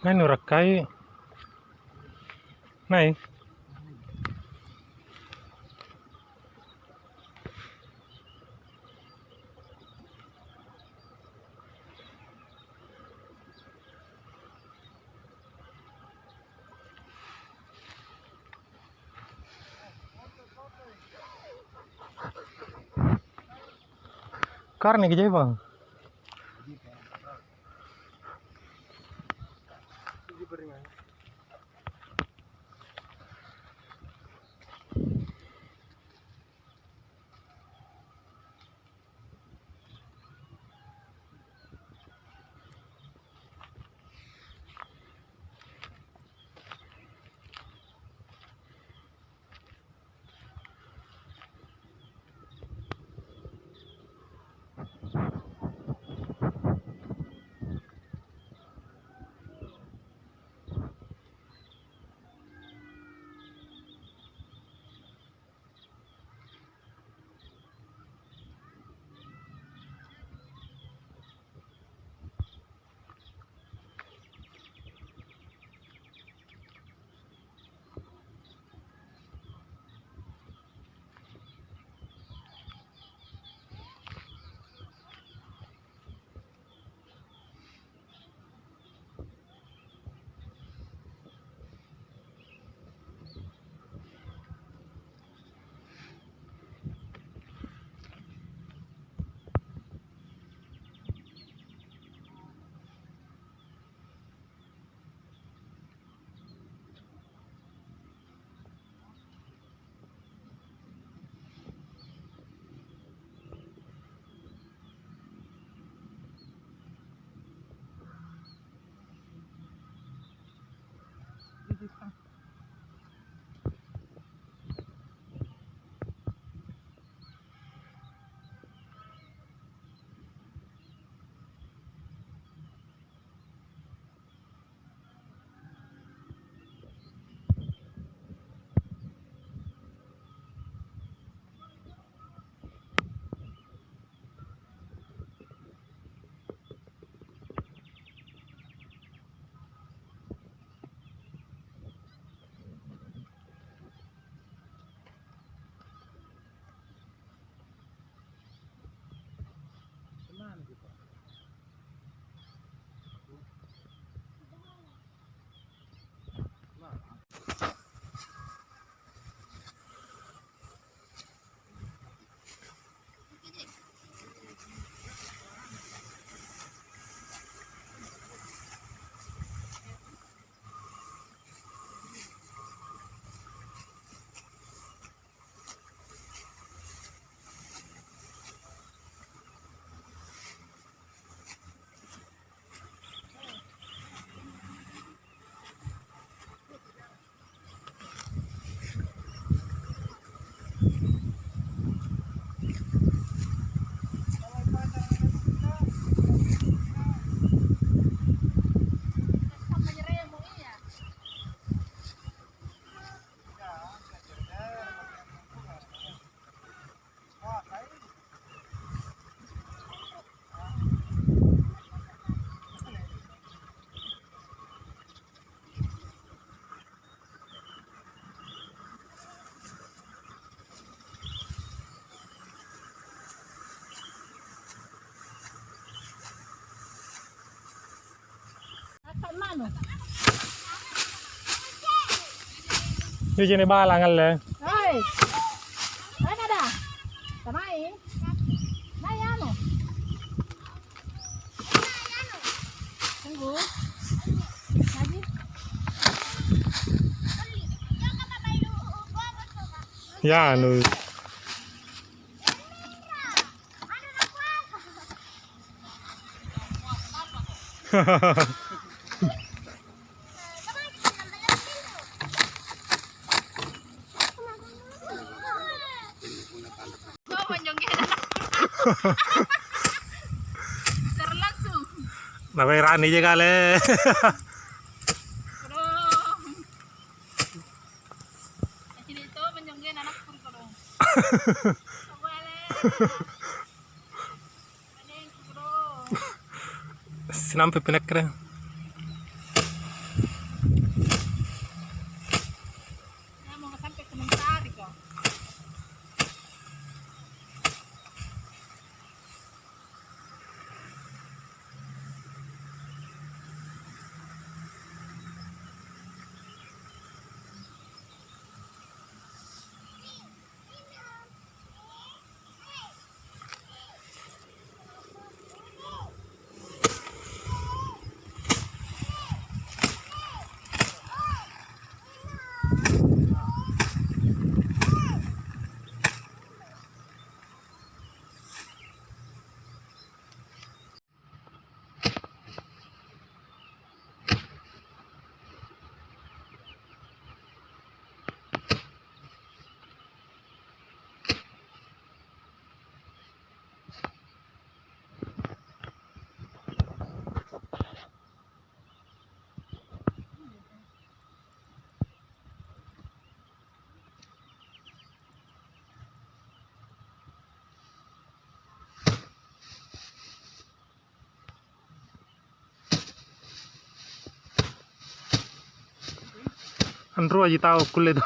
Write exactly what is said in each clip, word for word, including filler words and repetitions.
Ngai nurakkai. Nai. Karena kejai, Bang. Di sini bala ngalle. Hei. Mana dah? Tamai. Mai anu. Tunggu. Lagi. Ya, anu. Terlangsung. Nabai rani je kale. Bro. Jadi to menjongge anak pun kodong. Boleh. Sinampe pinakkere. Anruaji tau kulle tu.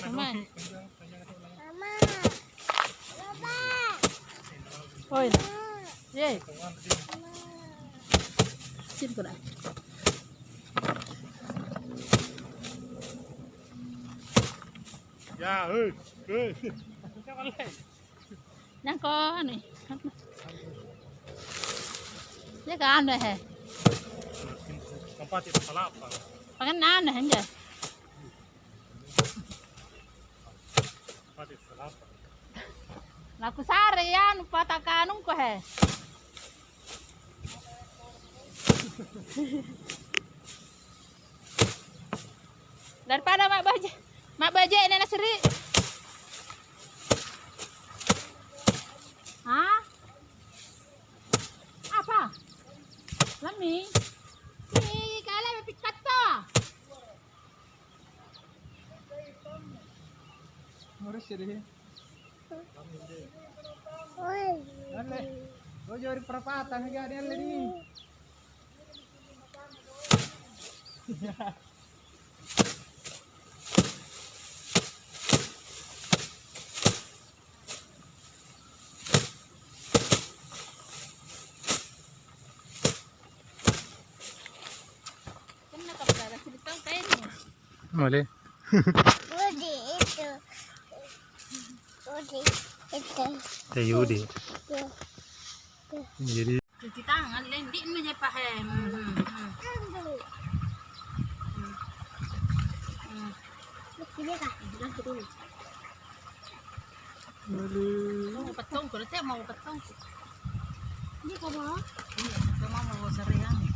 Mama. Oi. Ye. Sini ko dai. Ya, hei, hei. Nangko anu. Ya kan he. Kampati salapa. Pangan nana he. Kampati salapa. Nakusare ya, nupatakanungko he. Daripada ma'baje-, ma'baje'na nasiri. Hah? Apa? Lammi? Ih, kala mapikkatta. Harus jadi. Oi. Alle. Oi, jari perapatan, ya, dia alle dingin. Male. Udi itu. Udi itu. Teh Udi. Iya. Jadi cuci tangan, Len. Di' mi je pahe. Hmm, hmm, hmm. Hmm. Hmm. Ini kah? Bilang ke dulu. Mau petong, kalau teh mau petong. Ini kau mau? Iya, kita mau, mau sariang.